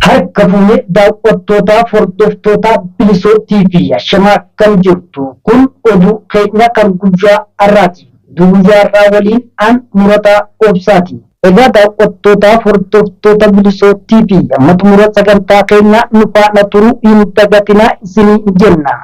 Harka fuune daawwattootaaf hordoftootaa Bilisoo TV ashamaa akkam jirtu kun oduu keenya kan guyyaa har'aati. Oduu guyyaa har'aa waliin an Murataa Obsaati. Egaa daawwattootaaf hordoftoota Bilisoo TV amma xumura sagantaa keenyaa nu faana turuu hin dagatinaa isinii jenna.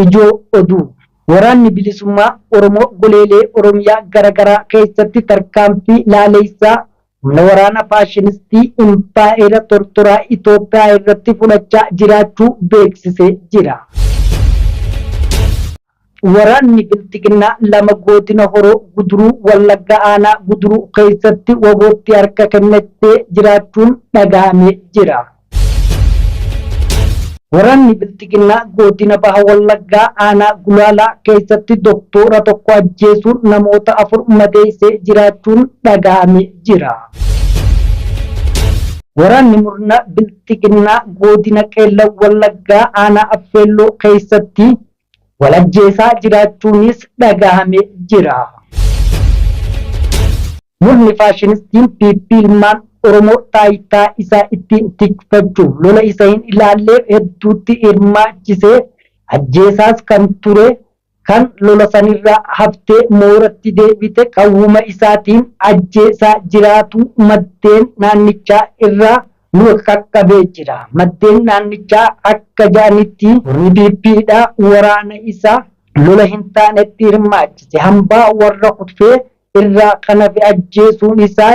Ijoo oduu Waraanni Bilisummaa Oromoo goleelee Oromiyaa garaagaraa keessatti tarkaanfii laaleessaa humna waraana faashinistii impaayera tortoraa Itoophiyaa irratti fudhachaa jiraachuu beeksisee jira. Waraanni Bilxiginnaa 2 Godina Horoo Guduruu Wallaggaa Aanaa Guduruu keessatti WBOtti harka kennatee jiraachuun dhaga'amee jira. Waraanni Bilxiginnaa Godina Baha Wallaggaa Aanaa Gulaalaa keessatti doktoora tokko ajjeesuun namoota 4 madeessee jiraachuun dhaga'amee jira. Waraanni murna Bilxiginnaa Godina Qeellam Wallaggaa Aanaa Affeelloo keessatti wal ajjeesaa jiraachuunis dhagahame jira. Murni faashinistiin PP ilmaan Oromoo taayitaa isaa ittiin tikfachuuf lola isa hin ilaallee hedduutti hirmaachisee ajjeesaas kan ture kan lola sanirraa haftee mooratti deebite qawwuma isaatiin ajjeesaa jiraatuu maddeen naannichaa irraa nu qaqqabee jira. Maddeen naannichaa akka ja'anitti murni PP dha waraana isaa lola hin taanetti hirmaachise hambaa warra kutfee irraa kan hafe ajjeesuun isaa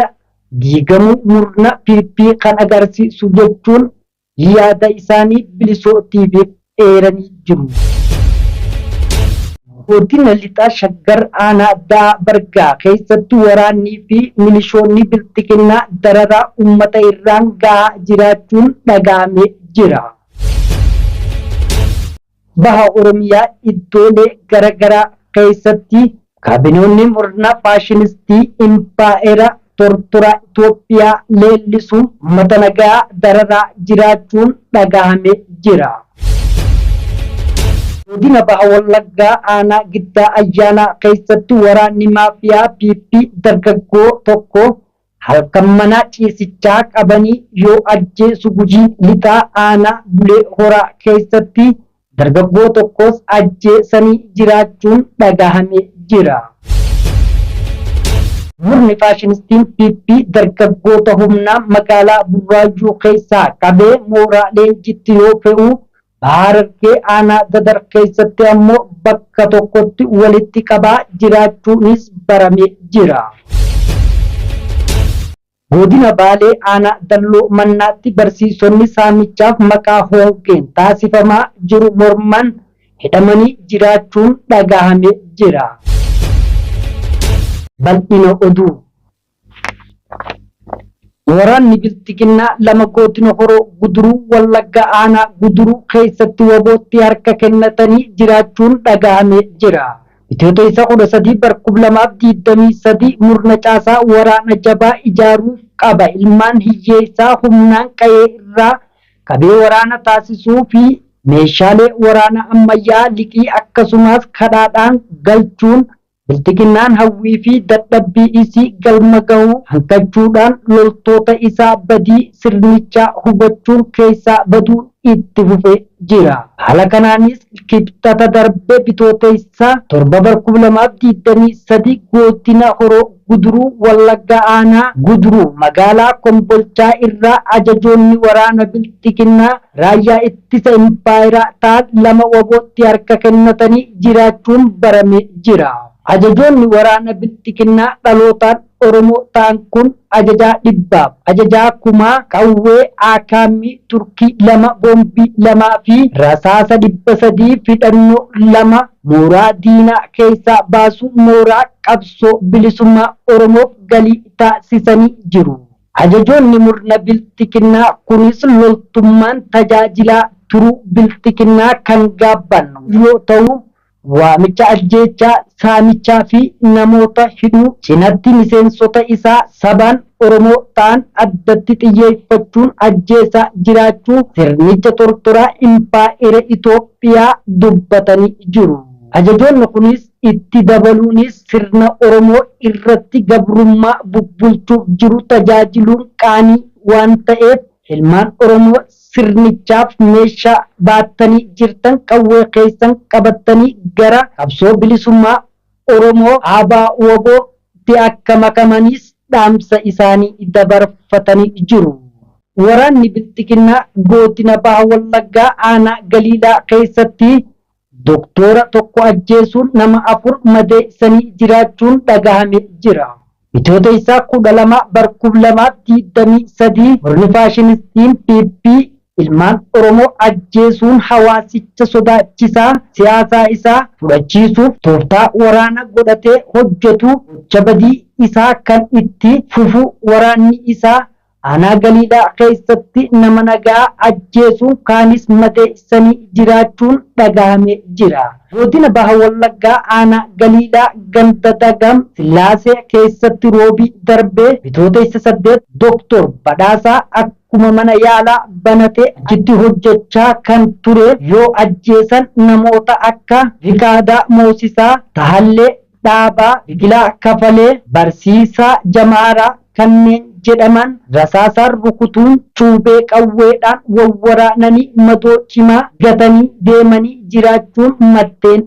diigamuu murna PP kan agarsiisu jechuun yaada isaanii Bilisoo TVf eeranii jiru. Godina Lixa Shaggar Aanaa Da'aa Bargaa keessatti waraannii fi milishoonni Bilxiginnaa dararaa uummata irraan gahaa jiraachuun dhaga'amee jira. Baha Oromiyaa iddoolee gara garaa keessatti kaabinoonni murna faashinistii impaayera tortoraa Itoophiyaa leellisuun uummata nagaa dararaa jiraachuun dhagahame jira. Godina Baha Wallaggaa Aanaa Giddaa Ayyaanaa keessatti waraanni maafiyaa PP dargaggoo tokko halkan mana ciisichaa qabanii yoo ajjeesu Gujii Lixaa Aanaa Bulee Horaa keessatti dargaggoo tokkos ajjeesanii jiraachuun dhagahame jira. Murni faashinistiin PP dargaggoota humnaan magaalaa Burraayyuu keessaa qabee mooraa leenjiitti yoo fe'u, Baha Harargee aanaa Dadar keessatti ammoo bakka tokkotti walitti qabaa jiraachuunis barame jira. Godina Baalee aanaa Dalloo Mannaatti barsiisonni saamichaaf maqaa hongeen taasifamaa jiru morman hidhamanii jiraachuun dhagahame jira. Bal'ina Oduu. Waraanni Bilxiginnaa 2 Godina Horoo Guduruu Wallagga Aanaa Guduruu keessatti WBOtti harka kennatanii jiraachuun dhagahame jira. Bitootessa 13 bar 2023 murna caasaa waraana jabaa ijaaruuf qaba ilmaan hiyyeessaa humnaan qa'ee irraa qabee waraana taasisuu fi meeshaalee waraana ammayyaa liqii akkasumas kadhaadhaan galchuun Bilxiginnaan hawwii fi dadhabbii isii galma gahuu hanqachuudhaan loltoota isaa badii sirnichaa hubachuun keessaa baduun itti fufee jira. Haala kanaanis Kibxata darbe Bitootessa 7 bar 2023 Godina Horoo Guduruu Wallaggaa Aanaa Guduruu magaalaa Kombolchaa irraa ajajoonni waraana Bilxiginnaa Raayyaa Ittisa Impaayeraa ta'an 2 WBOtti harka kennatanii jiraachuun barame jira. Ajajoonni waraana Bilxiginnaa dhalootaan Oromoo ta'an kun ajajaa dhibbaaf ajajaa kumaa qawwee AKM Turkii 2 boombii 2 fi rasaasa 300 fi hidhannoo 2 mooraa diinaa keessaa baasuun mooraa qabsoo bilisummaa Oromoof galii taasisanii jiru. Ajajoonni murna Bilxiginnaa kunis loltummaan tajaajilaa turuu Bilxiginnaa kan gaabban yoo ta'u, Waamicha ajjeechaa, saamichaa fi namoota hidhuu cinatti miseensota isaa sabaan Oromoo ta'an addatti xiyyeeffachuun ajjeesaa jiraachuu sirnicha tortoraa impaayera Itoophiyaa dubbatanii jiru. Ajajoonni kunis itti dabaluunis sirna Oromoo irratti gabrummaa bubbulchuuf jiru tajaajiluun qaanii waan ta'eef ilmaan Oromoo sirnichaaf meeshaa baattanii jirtan qawwee keessan qabattanii gara qabsoo bilisummaa Oromoo ABO-WBOtti akka makamanis dhaamsa isaanii dabarfatanii jiru. Waraanni Bilxiginnaa godina Baha Wallaggaa aanaa Galiilaa keessatti Doktoora tokko ajjeesuun nama 4 madeessanii jiraachuun dhagahame jira. Bitootessa 12 bar 2023 murni faashinistiin PP ilmaan Oromoo ajjeesuun hawaasicha sodaachisaa siyaasaa isaa fudhachiisuuf tooftaa waraana godhatee hojjetu gocha badii isaa kan itti fufu waraanni isaa Aanaa Galiilaa keessatti nama nagaa ajjeesuun kaanis madeessanii jiraachuun dhagahame jira. Godina Baha Wallaggaa Aanaa Galiilaa ganda Dagam Sillaasee keessatti Roobii darbe Bitootessa 8 Doktor Badhaasaa akkuma mana yaalaa banatee achitti hojjechaa kan ture yoo ajjeesan namoota akka Fiqaadaa Moosisaa, Tahallee Dhaabaa, Biqilaa Kafalee, Barsiisaa Jamaaraa kanneen jedhaman rasaasaan rukutuun cuubee qawweedhaan wawwaraananii madoo cimaa gatanii deemanii jiraachuun maddeen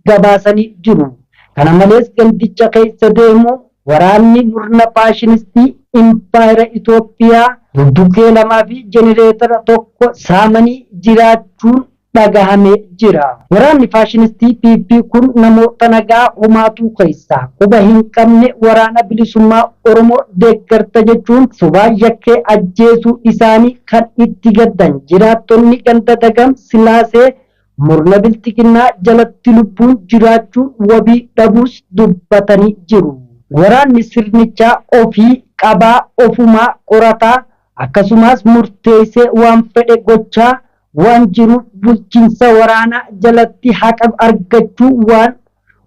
gabaasanii jiru. Kana malees gandicha keessa deemuu waraanni murna faashinistii impaayera Itoophiyaa dugduggee 2 fi jenereetara 1 saamanii jiraachuun dhagahame jira. Waraanni faashinistii PP kun namoota nagaa homaatuu keessaa quba hin qabne Waraana Bilisummaa Oromoo deeggarta jechuun sobaan yakkee ajjeesuu isaanii kan itti gaddan jiraattonni ganda Dagam Silaasee murna Bilxiginnaa jalatti lubbuun jiraachuun wabii dhabuus dubbatanii jiru. Waraanni sirnichaa ofii qabaa ofumaa qorataa akkasumas murteessee waan fedhe gochaa waan jiruuf bulchiinsa waraanaa jalatti haqa argachuu waan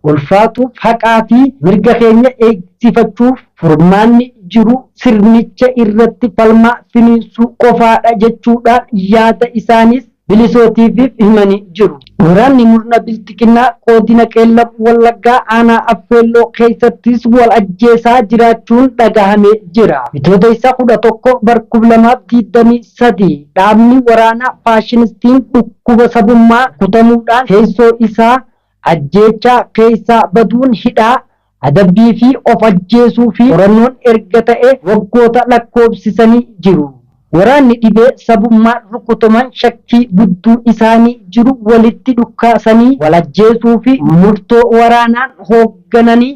ulfaatuuf haqaa fi mirga keenya eegsifachuuf furmaanni jiru sirnicha irratti falmaa finiinsuu qofaadha jechuudhaan yaada isaaniis Bilisootiif himanii jiru. Waraanni murna Bilxiginnaa Godina Qeellam Wallaggaa aanaa Affeelloo keessattis wal ajjeesaa jiraachuun dhagahame jira. Bitootessa 11 bar 2023 dhaabni waraanaa faashinistiin dhukkuba sabummaa rukutamuudhaan teessoo isaa ajjeechaa keessaa baduun hidhaa, adabbii fi of ajjeesuu fi qorannoon erga ta'e waggoota lakkoofsisanii jiru. Waraanni dhibee sabummaan rukutaman shakkii gidduu isaanii jiru walitti dhukkaasanii wal ajjeesuu fi murtoo waraanaan hooggananii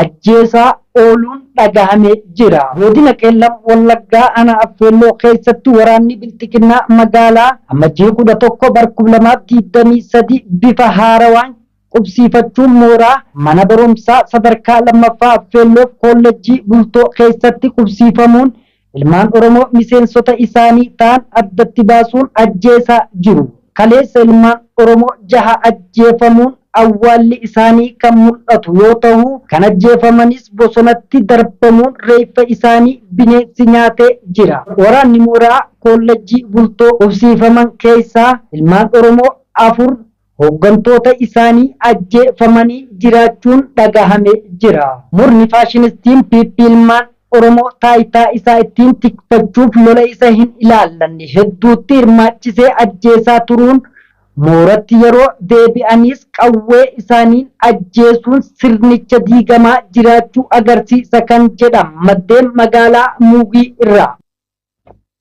ajjeesaa ooluun dhagahame jira. Godina Qeellam Wallaggaa Aanaa Affeelloo keessatti waraanni Bilxiginnaa magaalaa Amajjii 11 bar 2023 bifa haarawaan qubsiifachuun mooraa mana barumsaa sadarkaa 2ffaa Affeelloof Koollejjii Bultoo keessatti qubsiifamuun ilmaan Oromoo miseensota isaanii ta'an addatti baasuun ajjeesaa jiru. Kaleessa ilmaan Oromoo jaha ajjeefamuun awwaalli isaanii kan mul'atu yoo tahu, kan ajjeefamanis bosonatti darbamuun reeffa isaanii bineensi nyaatee jira. Waraanni mooraa Koollejjii Bultoo qubsiifaman keessaa ilmaan Oromoo 4 hooggantoota isaanii ajjeefamanii jiraachuun dhagahame jira. Murni faashinistiin PP ilmaan Oromoo taayitaa isaa ittiin tikfachuuf lola isa hin ilaallanne hedduutti hirmaachisee ajjeesaa turuun mooratti yeroo deebi'anis qawwee isaaniin ajjeesuun sirnicha diigamaa jiraachuu agarsiisa kan jedhan maddeen magaalaa Muugii irraa.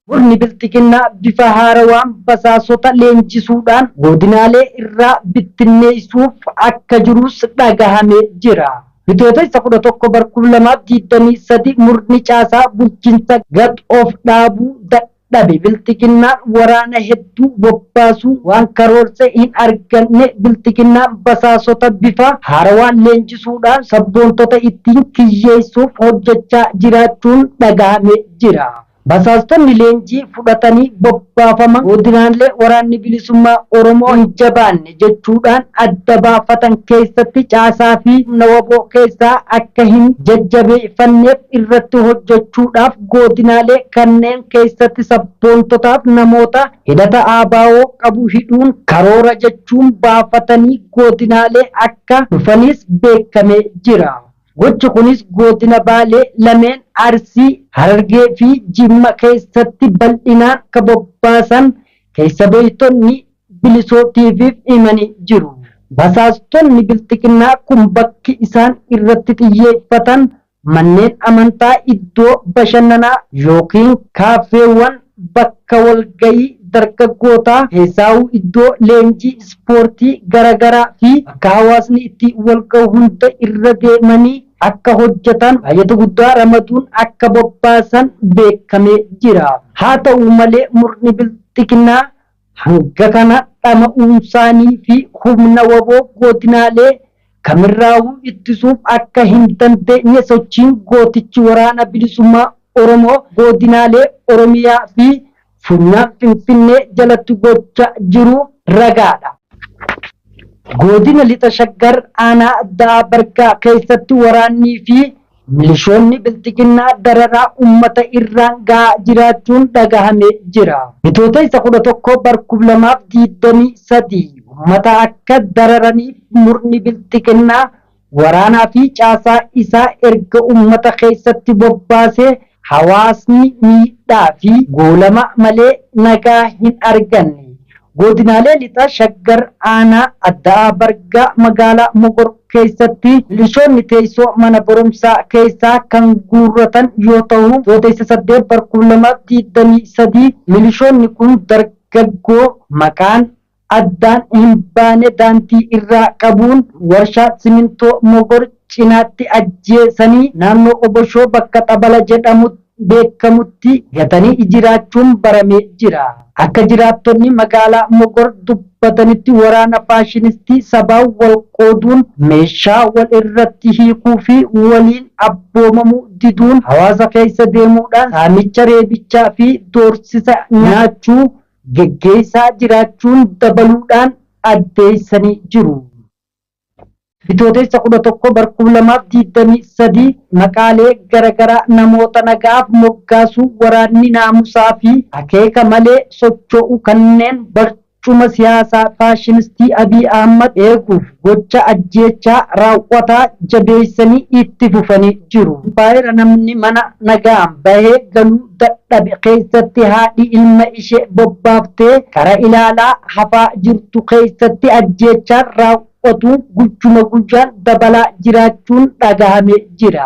Murni Bilxiginnaa bifa haarawaan basaasota leenjisuudhaan godinaalee irraa bittinneessuuf akka jirus dhagahame jira. Bitootessa 11 bar 2023 murni caasaa bulchiinsa gad of dhaabuu dadhabe Bilxiginnaan waraana hedduu bobbaasuu waan karoorse hin arganne Bilxiginnaan basaasota bifa haarawaan leenjisuudhaan sabboontota ittiin kiyyeessuuf hojjechaa jiraachuun dhagahame jira. Basaastonni leenjii fudhatanii bobbaafaman godinaalee waraanni bilisummaa Oromoo hin jabaanne jechuudhaan adda baafatan keessatti caasaa fi humna waboo keessaa akka hin jajjabeeffanneef irratti hojjechuudhaaf godinaalee kanneen keessatti sabboontotaaf namoota hidhata ABO qabu hidhuun karoora jechuun baafatanii godinaalee akka dhufanis beekamee jira. Gochi kunis godina Baalee lameen Arsii, Harargee fi Jimma keessatti bal'inaan akka bobbaasan keessa beektonni Bilisoo TV'f himanii jiru. Basaastonni bilxiginnaa kun bakki isaan irratti xiyyeeffatan manneen amantaa, iddoo bashannanaa yookiin kaaffeewwan, bakka walgahii dargaggootaa, keessaawuu iddoo leenjii ispoortii garaagaraa fi bakka hawaasni itti walgahu hunda irra deemanii akka hojjetan baay'ata guddaa ramaduun akka bobbaasan beekamee jira. Haa ta'u malee murni bilxiginnaa hanga kana dhama'uunsaanii fi humna waboo godinaalee kamirraawuu ittisuuf akka hin dandeenye sochiin gootichi waraana bilisummaa Oromoo godinaalee Oromiyaa fi funyaan Finfinnee jalatti gochaa jiru ragaadha. Godina Lixa Shaggar aanaa Addaa Bargaa keessatti waraannii fi milishoonni bilxiginnaa dararaa uummata irraan gahaa jiraachuun dhagahamee jira. Bitootessa 11 bara 2023 uummata akka dararaniif murni bilxiginnaa waraanaa fi caasaa isaa erga uummata keessatti bobbaasee hawaasni miidhaa fi goolama malee nagaa hin arganne. Godinaalee Lixa Shaggar aanaa Addaa Bargaa magaalaa Mogor keessatti milishoonni teessoo mana barumsaa keessaa kan guurratan yoo ta'u, Bitootessa 8 bara 2023 milishoonni kun dargaggoo maqaan addaan hin baane daandii irraa qabuun warshaa simintoo Mogor cinaatti ajjeesanii naannoo Oboshoo bakka Xabala jedhamu beekamutti gatanii jiraachuun baramee jira. Akka jiraattonni magaalaa Mogor dubbatanitti waraana faashinistii sabaa wal qooduun meeshaa wal irratti hiikuu fi waliin abboomamuu diduun hawaasa keessa deemuudhaan saamicha, reebichaa fi doorsisa nyaachuu geggeessaa jiraachuun dabaluudhaan addeessanii jiru. Bitootessa 11 bara 2023 maqaalee garaagaraa namoota nagaaf moggaasuu waraanni naamusaa fi akeeka malee socho'u kanneen barcuma siyaasaa faashinistii Abiy Ahmad eeguuf gocha ajjeechaa raawwataa jabeessanii itti fufanii jiru. Baay'ee namni mana nagaan bahee galuu dadhabe keessatti haadhi ilma ishee bobbaaftee karaa ilaalaa hafaa jirtu keessatti ajjeechaan raawwatu guyyuma guyyaan dabalaa jiraachuun dhagahamee jira.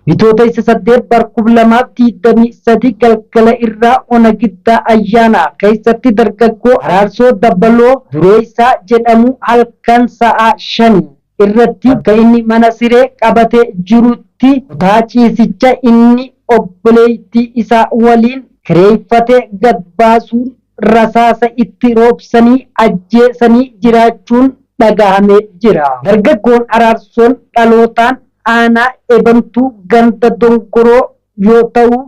Bitootessa 8 bara 2023 galgala irraa ona Giddaa Ayyaanaa keessatti dargaggoo Araarsoo Dabaloo Dureessaa jedhamu halkan sa'a 5 irratti bakka inni mana siree qabatee jirutti kutaa ciisicha inni obboleettii isaa waliin kireeffatee gad baasuun rasaasa itti roobsanii ajjeesanii jiraachuun dhagahamee jira. Dargaggoon Araarsoon dhalootaan aanaa Ebantuu ganda Dongoroo yoo ta'u,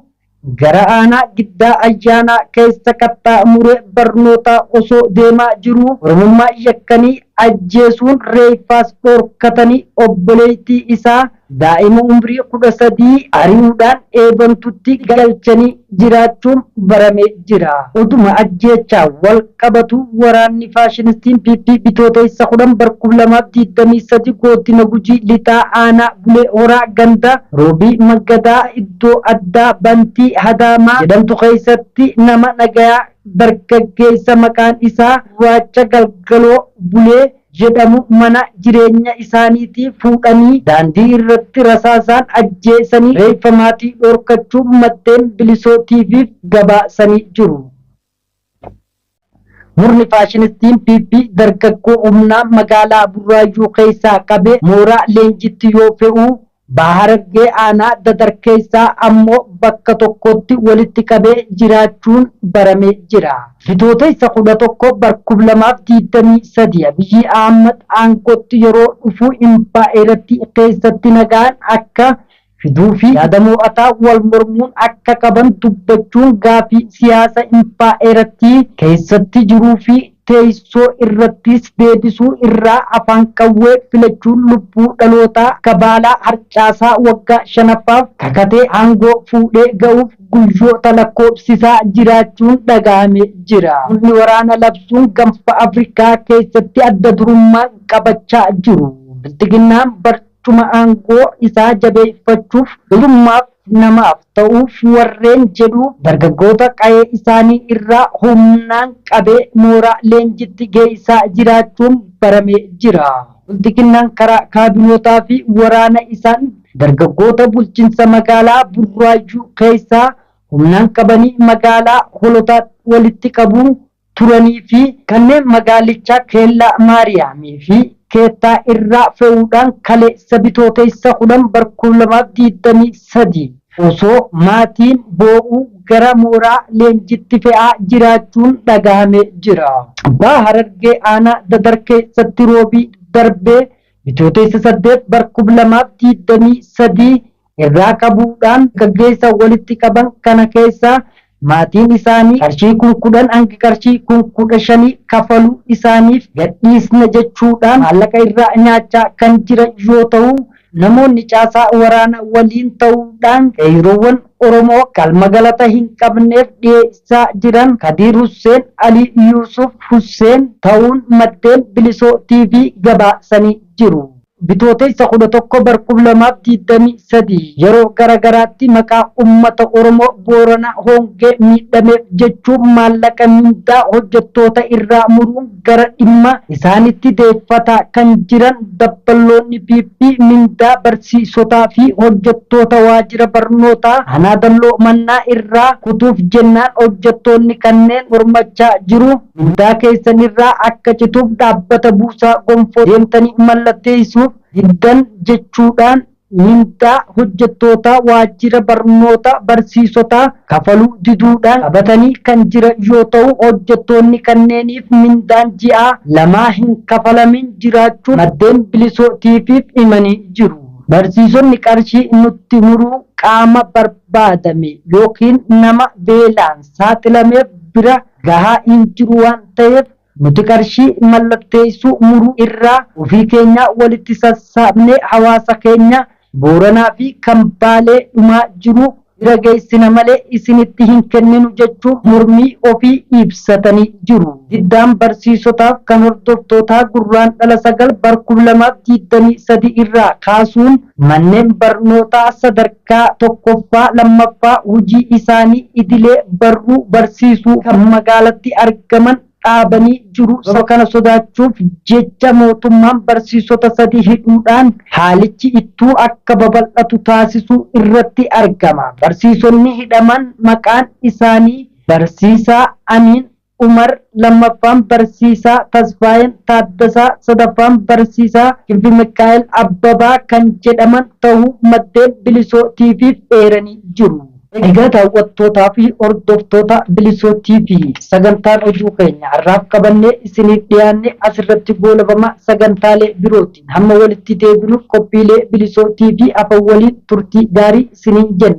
gara aanaa Giddaa Ayyaanaa keessa qaxxaamuree barnootaa osoo deemaa jiru Oromummaa yakkanii ajjeesuun reeffaas dhorkatanii obboleettii isaa daa'ima umrii 13 ari'uudhaan Eebantutti galchanii jiraachuun baramee jira. Oduma ajjeechaa wal qabatu waraanni faashinistiin PP Bitootessa 10 bara 2023 godina Gujii Lixaa aanaa Bulee Horaa ganda Roobii Maggadaa iddoo addaa Bantii Hadaamaa jedhamtu keessatti nama nagayaa dargaggeessa maqaan isaa Gurraacha Galgaloo Bulee jedhamu mana jireenya isaaniitii fuudhanii daandii irratti rasaasaan ajjeesanii reeffa maatii dhorkachuun maddeen Bilisoo TV'f gabaasanii jiru. Murni faashinistiin PP dargaggoo humnaa magaalaa Burraayyuu keessaa qabee mooraa leenjitti yoo fe'u, Baha Harargee aanaa Dadar keessaa ammoo bakka tokkotti walitti qabee jiraachuun baramee jira. Bitootessa 11 bara 2023 Abiyyi Ahmad aangootti yeroo dhufu impaayerattii keessatti nagaan akka fiduu fi yaada mo'ataa wal mormuun akka qaban dubbachuun gaafii siyaasa impaayerattii keessatti jiruu fi teessoo irrattis deebisuu irraa afaan qawwee filachuun lubbuu dhalootaa kabaalaa harcaasaa waggaa shanaffaaf kakatee aangoo fuudhee ga'uuf guyyoota lakkoofsisaa jiraachuun dhaga'ame jira. Humni waraana labsuun gaanfa Afrikaa keessatti adda durummaan qabachaa jiru. Bilxiginnaan barcuma aangoo isaa jabeeffachuuf bilisummaaf namaaf ta'uuf warreen jedhu dargaggoota qa'ee isaanii irraa humnaan qabee mooraa leenjitti geessaa jiraachuun baramee jira. Bilxiginnaan karaa kaabinootaa fi waraana isaan dargaggoota bulchiinsa magaalaa Burraayyuu keessaa humnaan qabanii magaalaa Holotaa walitti qabuun turanii fi kanneen magaalichaa Keellaa Maariyaamii fi Keettaa irraa fe'uudhaan kaleessa Bitootessa 10 bar 2023 osoo maatiin boo'uu gara mooraa leenjitti fe'aa jiraachuun dhagahame jira. Baha Harargee aanaa Dadar keessatti roobii darbee Bitootessa 8 bar 2023 irraa qabuudhaan gaggeessa walitti qaban kana keessaa maatiin isaanii qarshii 10,000 hanga qarshii 15,000 kafaluu isaaniif gadhiisna jechuudhaan maallaqa irraa nyaachaa kan jiran yoo ta'u, namoonni caasaa waraana waliin ta'uudhaan qeerroowwan Oromoo qalma galata hin qabneef dhiyeessaa jiran Kadiir Husseen, Alii Yuusuf Husseen ta'uun maddeen Bilisoo TV gabaasanii jiru. Bitootessa 11 bar 2023 yeroo gara garaatti maqaa uummata Oromoo Booranaa hongee miidhameef jechuun maallaqa mindaa hojjettoota irraa muruun gara dhimma isaanitti deeffataa kan jiran dabballoonni PP mindaa barsiisotaa fi hojjettoota waajjira barnootaa aanaa Dalloo Mannaa irraa kutuuf jennaan hojjettoonni kanneen mormachaa jiru. Mindaa keessan irraa akka cituuf dhaabbata buusaa gonfoo deemtanii mallatteessuuf diddan jechuudhaan mindaa hojjettoota waajjira barnoota barsiisotaa kafaluu diduudhaan qabatanii kan jiran yoo ta'u, hojjettoonni kanneeniif mindaan ji'aa lamaa hin kafalamin jiraachuun maddeen Bilisoo TV'f himanii jiru. Barsiisonni qarshii nutti muruu qaama barbaadame yookiin nama beelaan saaxilameef bira gahaa hin jiru waan ta'eef nuti qarshii mallatteessuu muruu irraa ofii keenyaa walitti sassaabnee hawaasa keenya Booranaa fi kan Baalee dhumaa jiru bira geessina malee isinitti hin kenninu jechuun mormii ofii ibsatanii jiru. Diddaan barsiisotaaf kan hordoftootaa Gurraandhala 9 bar 2023 irraa kaasuun manneen barnootaa sadarkaa tokkoffaa lammaffaa hojii isaanii idilee barruu barsiisuu kan magaalatti argaman dhaabanii jiru. Sababa kana sodaachuuf jecha mootummaan barsiisota sadii hidhuudhaan haalichi ittuu akka babal'atu taasisuu irratti argama. Barsiisonni hidhaman maqaan isaanii Barsiisaa Amiin Umar, lammaffaan Barsiisaa Tasfaayeen Taaddasaa, sadaffaan Barsiisaa Kinfimikaa'el Abbabaa kan jedhaman tahuu maddeen Bilisoo TV'f eeranii jiru. Egaa daawwattootaa fi hordoftoota Bilisoo TV, sagantaan oduu keenya har'aaf qabannee isiniif dhiyaanne asirratti goolabama. Sagantaalee birootiin hamma walitti deebinuuf qophiilee Bilisoo TV hafan waliin turtii gaarii isiniin jenna.